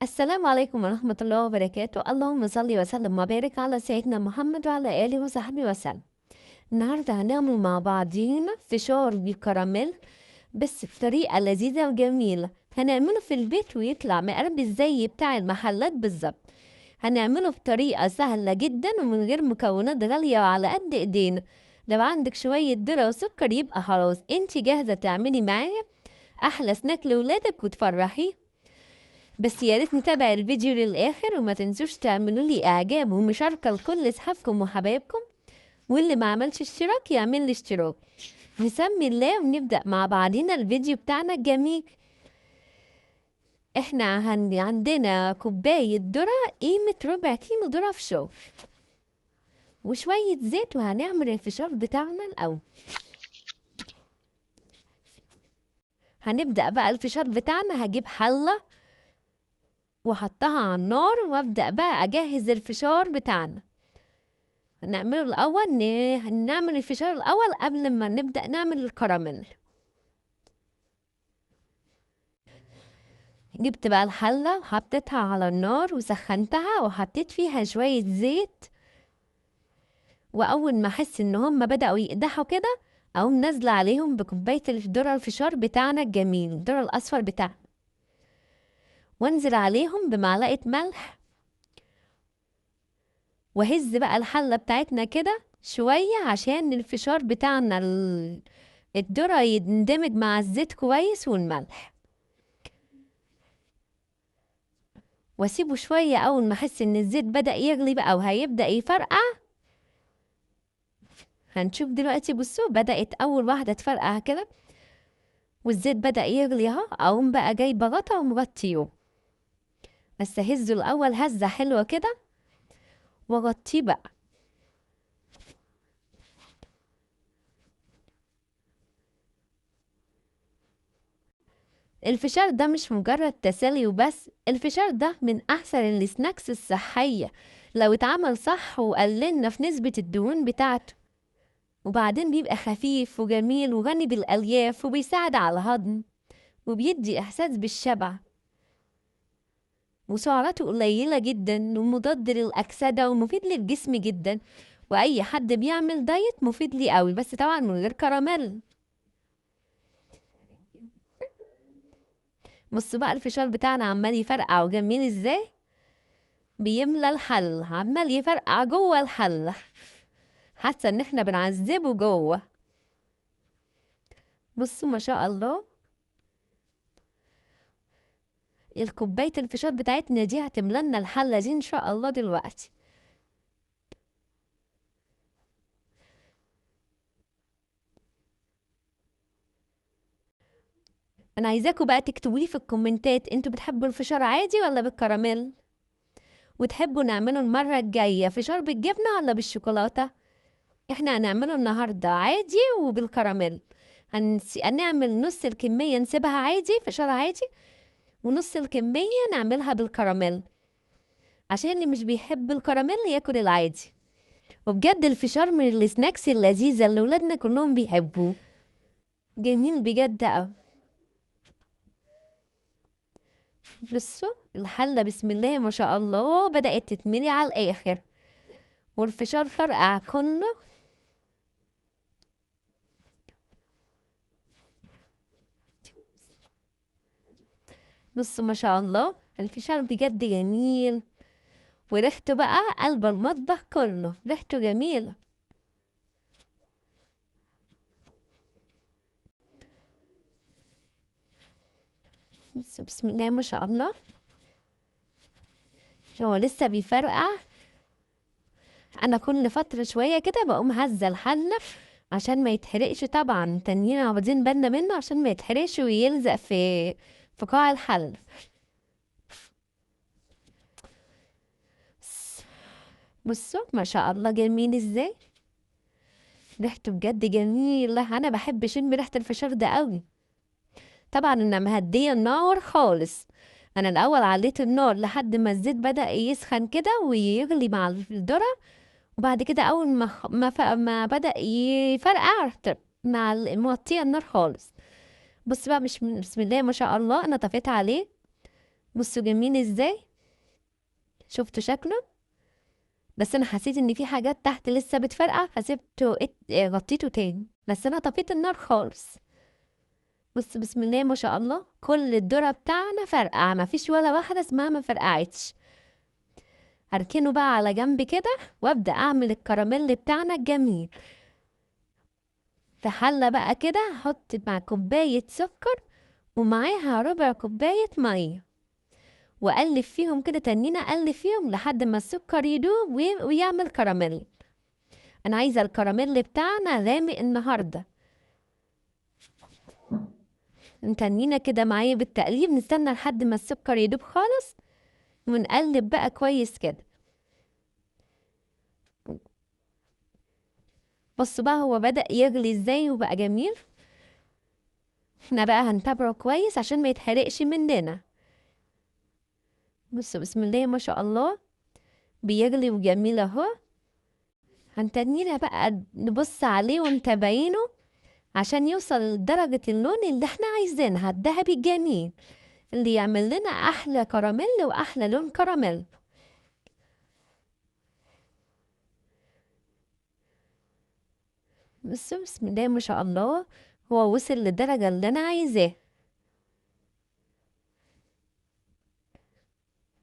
السلام عليكم ورحمة الله وبركاته. اللهم صل وسلم وبارك على سيدنا محمد وعلى آله وصحبه وسلم. النهاردة هنعمل مع بعضينا فشار بالكراميل بس بطريقة لذيذة وجميلة. هنعمله في البيت ويطلع مقرمش زي بتاع المحلات بالظبط. هنعمله بطريقة سهلة جدا ومن غير مكونات غالية وعلى قد ايدينا. لو عندك شوية ذرة وسكر يبقى خلاص انتي جاهزة تعملي معايا احلى سناك لولادك وتفرحيه. بس يا ريت نتابع الفيديو للاخر وما تنسوش تعملوا لي اعجاب ومشاركة لكل اصحابكم وحبايبكم، واللي ما عملش اشتراك يعمل لي اشتراك. نسمي الله ونبدأ مع بعضينا الفيديو بتاعنا الجميل. احنا عندنا كوباية ذرة قيمة ربع كيلو ذرة فشار وشوية زيت، وهنعمل الفشار بتاعنا الأول. هنبدأ بقى الفشار بتاعنا. هجيب حلة وحطها على النار وابدأ بقى أجهز الفشار بتاعنا. هنعمله الأول، نعمل الفشار الأول قبل ما نبدأ نعمل الكراميل. جبت بقى الحلة وحطيتها على النار وسخنتها وحطيت فيها شوية زيت، وأول ما أحس إن هم بدأوا يقدحوا كده أقوم نازلة عليهم بكوباية الذرة الفشار بتاعنا الجميل، الذرة الأصفر بتاعنا، وانزل عليهم بمعلقة ملح، وهز بقى الحلة بتاعتنا كده شوية عشان الفشار بتاعنا الذرة يندمج مع الزيت كويس والملح. واسيبه شوية. أول ما أحس إن الزيت بدأ يغلي بقى وهيبدأ يفرقع، هنشوف دلوقتي. بصوا بدأت أول واحدة تفرقع كده والزيت بدأ يغلي أهو. أقوم بقى جايبة غطا ومغطيه، بس أهزه الأول هزة حلوة كده وأغطيه بقى. الفشار ده مش مجرد تسالي وبس، الفشار ده من أحسن السناكس الصحية لو اتعمل صح وقللنا في نسبة الدهون بتاعته، وبعدين بيبقى خفيف وجميل وغني بالألياف وبيساعد على الهضم وبيدي إحساس بالشبع، وسعراته قليلة جدا ومضاد للأكسدة ومفيد للجسم جدا، وأي حد بيعمل دايت مفيد ليه قوي، بس طبعا من غير كراميل. بصوا بقى الفشار بتاعنا عمال يفرقع وجميل ازاي، بيملى الحل، عمال يفرقع جوه الحل، حاسه ان احنا بنعذبه جوه. بصوا ما شاء الله الكوبايه الفشار بتاعتنا دي هتملى لنا الحله دي ان شاء الله دلوقتي. انا عايزاكم بقى تكتبوا لي في الكومنتات انتوا بتحبوا الفشار عادي ولا بالكراميل، وتحبوا نعمله المره الجايه فشار بالجبنه ولا بالشوكولاته. احنا هنعمله النهارده عادي وبالكراميل. هنعمل نص الكميه نسيبها عادي فشار عادي، ونص الكميه نعملها بالكراميل عشان اللي مش بيحب الكراميل ياكل العادي. وبجد الفشار من السناكس اللذيذه اللي ولادنا كلهم بيحبوه، جميل بجد قوي. بصوا الحلة بسم الله ما شاء الله بدأت تتملي على الآخر، والفشار فرقع كله. بصوا ما شاء الله الفشار بجد جميل، وريحته بقى قلب المطبخ كله، ريحته جميلة. بسم الله ما شاء الله هو لسه بيفرقع. انا كل فترة شوية كده بقوم هزة الحلة عشان ما يتحرقش، طبعا تانيين عاوزين بالنا منه عشان ما يتحرقش ويلزق في قاع الحلة. بصوا ما شاء الله جميل ازاي، ريحته بجد جميلة. انا بحب شم ريحة الفشار ده قوي. طبعا انا مهديه النار خالص، انا الاول عليت النار لحد ما الزيت بدأ يسخن كده ويغلي مع الذرة، وبعد كده اول ما بدأ يفرقع رحت مع موطيه النار خالص. بص بقى مش بسم الله ما شاء الله انا طفيت عليه بصوا جميل ازاي، شفتوا شكله؟ بس انا حسيت ان في حاجات تحت لسه بتفرقع فسيبته غطيته تاني، بس انا طفيت النار خالص. بص بسم الله ما شاء الله، كل الذرة بتاعنا فرقع، ما فيش ولا واحدة اسمها ما فرقعتش. هركنه بقى على جنب كده وابدأ اعمل الكراميل بتاعنا الجميل. في حلة بقى كده هحط مع كوباية سكر ومعاها ربع كوباية مية، واقلب فيهم كده تنينة، اقلب فيهم لحد ما السكر يدوب ويعمل كراميل. انا عايزة الكراميل بتاعنا غامق النهاردة. نتنينا كده معايا بالتقليب، نستنى لحد ما السكر يدوب خالص ونقلب بقى كويس كده. بصوا بقى هو بدأ يغلي ازاي وبقى جميل. احنا بقى هنتابعه كويس عشان ما يتحرقش مننا. بصوا بسم الله ما شاء الله بيغلي وجميل اهو. هنتنينا بقى نبص عليه ونتابعينه عشان يوصل لدرجة اللون اللي احنا عايزينها، الذهبي الجميل اللي يعمل لنا احلى كراميل واحلى لون كراميل. بصوا بسم الله ما شاء الله هو وصل للدرجة اللي انا عايزاها.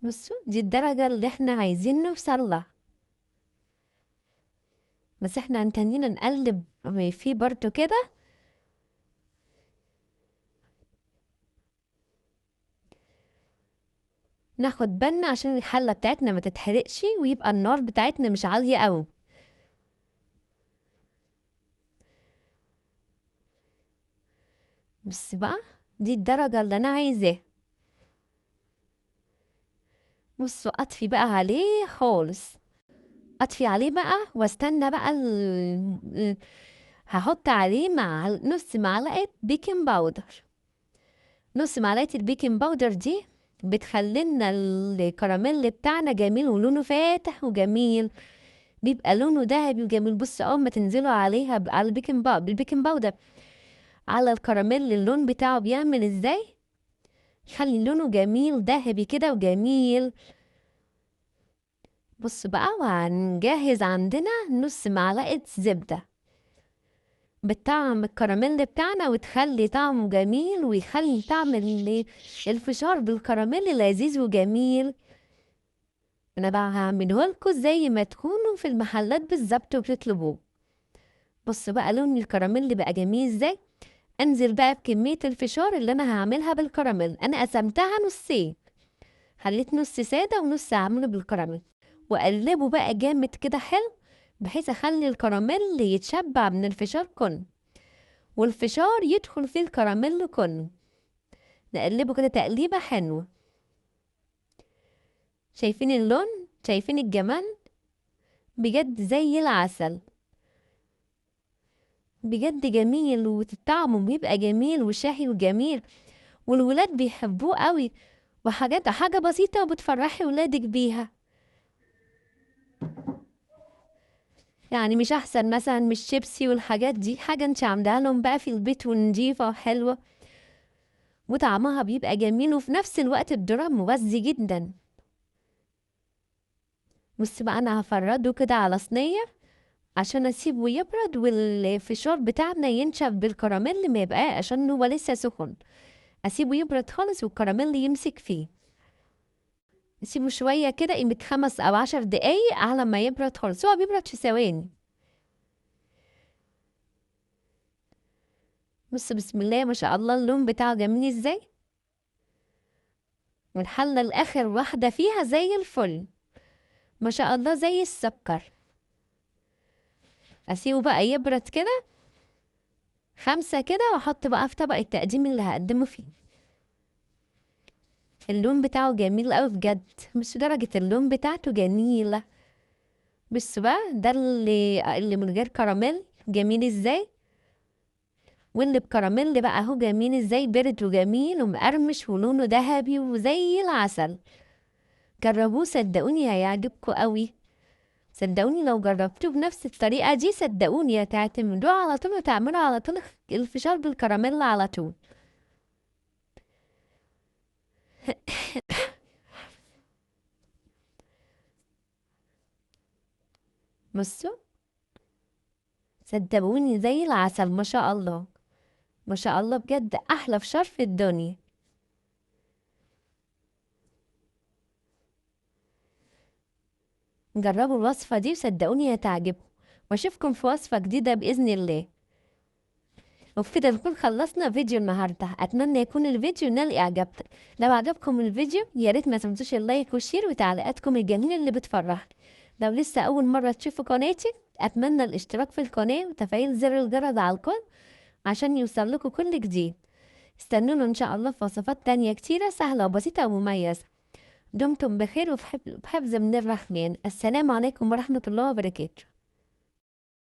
بصوا دي الدرجة اللي احنا عايزين نوصل لها، بس احنا هنتنينا نقلب فيه برضو كده. ناخد بالنا عشان الحلة بتاعتنا ما تتحرقش ويبقى النار بتاعتنا مش عالية قوي. بس بقى دي الدرجة اللي انا عايزاها. بصوا اطفي بقى عليه خالص، اطفي عليه بقى واستنى بقى هحط عليه مع نص معلقة baking powder. نص معلقة ال baking powder دي بتخلينا الكراميل بتاعنا جميل ولونه فاتح وجميل، بيبقى لونه ذهبي وجميل. بصوا اول ما تنزلوا عليها على بال baking powder على الكراميل اللون بتاعه بيعمل ازاي، يخلي لونه جميل ذهبي كده وجميل. بص بقى وهنجهز عندنا نص معلقة زبدة بتطعم الكراميل بتاعنا وتخلي طعمه جميل ويخلي طعم الفشار بالكراميل لذيذ وجميل. انا بقى هعمله لكم زي ما تكونوا في المحلات بالظبط وبتطلبوه. بص بقى لون الكراميل بقى جميل ازاي. انزل بقى بكمية الفشار اللي انا هعملها بالكراميل. انا قسمتها نصين، خليت نص سادة ونص هعمله بالكراميل، واقلبه بقى جامد كده حلو بحيث اخلي الكراميل يتشبع من الفشار كله والفشار يدخل فيه الكراميل كله. نقلبه كده تقليبة حلوة. شايفين اللون؟ شايفين الجمال؟ بجد زي العسل، بجد جميل وطعمه بيبقى جميل وشهي وجميل، والولاد بيحبوه قوي، وحاجات حاجة بسيطة وبتفرحي ولادك بيها. يعني مش احسن مثلا مش شيبسي والحاجات دي، حاجة انت عاملاها لهم بقى في البيت ونضيفة وحلوة وطعمها بيبقى جميل، وفي نفس الوقت الذرة مغذي جدا. بص بقى انا هفرده كده على صينية عشان اسيبه يبرد والفشار بتاعنا ينشف بالكراميل ما يبقى، عشان هو لسه سخن. اسيبه يبرد خالص والكراميل يمسك فيه. اسيبه شوية كده قيمة 5 أو 10 دقايق على ما يبرد خالص، هو بيبرد في ثواني. بص بسم الله ما شاء الله اللون بتاعه جميل ازاي، والحلة الآخر واحدة فيها زي الفل ما شاء الله زي السكر. اسيبه بقى يبرد كده 5 كده، واحط بقى في طبق التقديم اللي هقدمه فيه. اللون بتاعه جميل قوي بجد، مش درجة اللون بتاعته جميلة. بس بقى ده اللي من غير كراميل جميل ازاي، واللي بكراميل بقى اهو جميل ازاي، برد وجميل ومقرمش ولونه ذهبي وزي العسل. جربوه صدقوني هيعجبكم قوي، صدقوني لو جربتوه بنفس الطريقة دي صدقوني هتعتمدوه على طول وتعملوا على طول الفشار بالكراميل على طول. بصوا صدقوني زي العسل، ما شاء الله ما شاء الله، بجد احلى فشار في الدنيا. جربوا الوصفة دي وصدقوني هتعجبكم، واشوفكم في وصفة جديدة بإذن الله. وبكده نكون خلصنا فيديو النهاردة. أتمنى يكون الفيديو نال إعجابكم. لو عجبكم الفيديو يا ريت ما تنسوش ال like وال share وتعليقاتكم الجميلة اللي بتفرحني. لو لسه أول مرة تشوفوا قناتي أتمنى الاشتراك في القناة وتفعيل زر الجرس على الكل عشان يوصل لكم كل جديد. استنونا إن شاء الله في وصفات تانية كتيرة سهلة وبسيطة ومميزة. دمتم بخير وبحفظ من الرحمن. السلام عليكم ورحمة الله وبركاته.